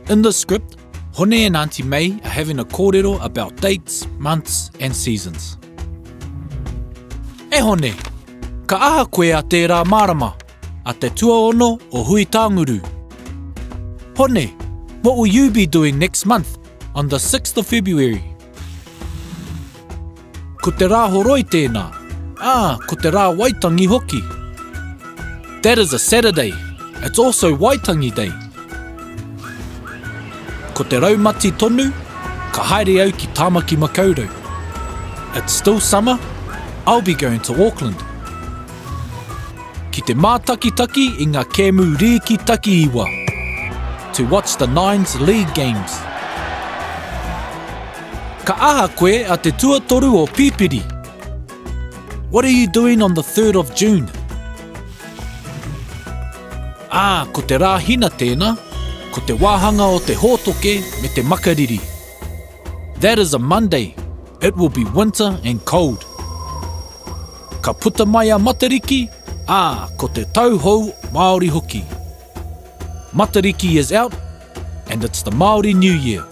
In the script, Hone and Auntie May are having a kōrero about dates, months and seasons. E Hone, ka aha koe a tērā marama, a te tuaono o Hui-tānguru? Hone, what will you be doing next month on the 6th of February? Ko te rā horoi tēnā, ā, ko te rā Waitangi hoki. That is a Saturday. It's also Waitangi Day. Ko te raumati tonu, ka haere au ki Tāmaki Makaurau. It's still summer, I'll be going to Auckland. Ki te mātakitaki i ngā kēmu rīki takiiwa. To watch the Nines League games. Ka aha koe a te tuatoru o Pipiri? What are you doing on the 3rd of June? Ā, ko te rā hina tēnā, ko te wāhanga o te hōtoke me te makariri. That is a Monday, it will be winter and cold. Ka puta mai a Matariki, ā, ko te tau hou Māori hoki. Matariki is out and it's the Māori New Year.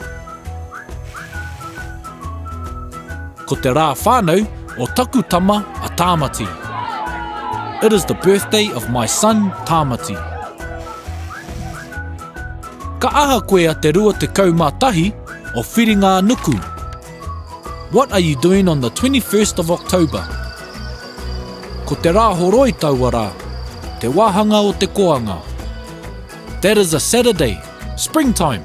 Ko te rā whānau o taku tama a Tāmati. It is the birthday of my son Tāmati. Ka aha koe a te 21 o Whiringa-a-nuku? What are you doing on the 21st of October? Ko te rā horoi taua rā, te wāhanga o te koanga. That is a Saturday, springtime.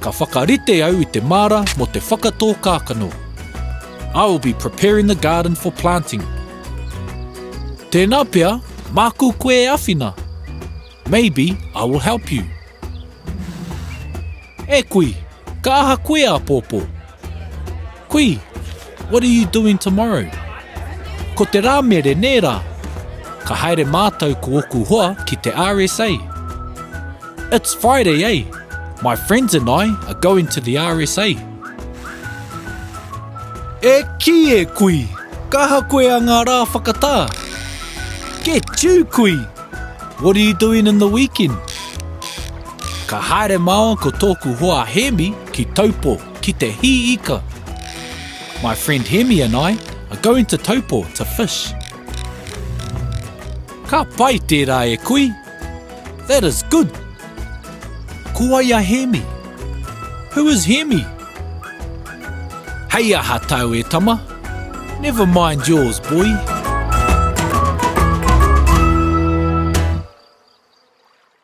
Ka whakarite au i te māra mō te whakatō kākano. I will be preparing the garden for planting. Tēnā pea, māku koe e awhina. Maybe I will help you. E kui, ka aha koe āpōpō? Kui, what are you doing tomorrow? Ko te Rāmere nē rā? Ka haere mātou ko oku hoa ki te RSA. It's Friday, eh? My friends and I are going to the RSA. E kī e kui, ka aha koe a ngā rā whakatā? Get you, kui! What are you doing in the weekend? Ka haere māua ko tōku hoa Hēmi ki Taupo ki te hī ika. My friend Hēmi and I are going to Taupo to fish. Ka pai tērā e kui! That is good! Ko wai a Hēmi? Who is Hēmi? Hei aha tāu e tama? Never mind yours, boy.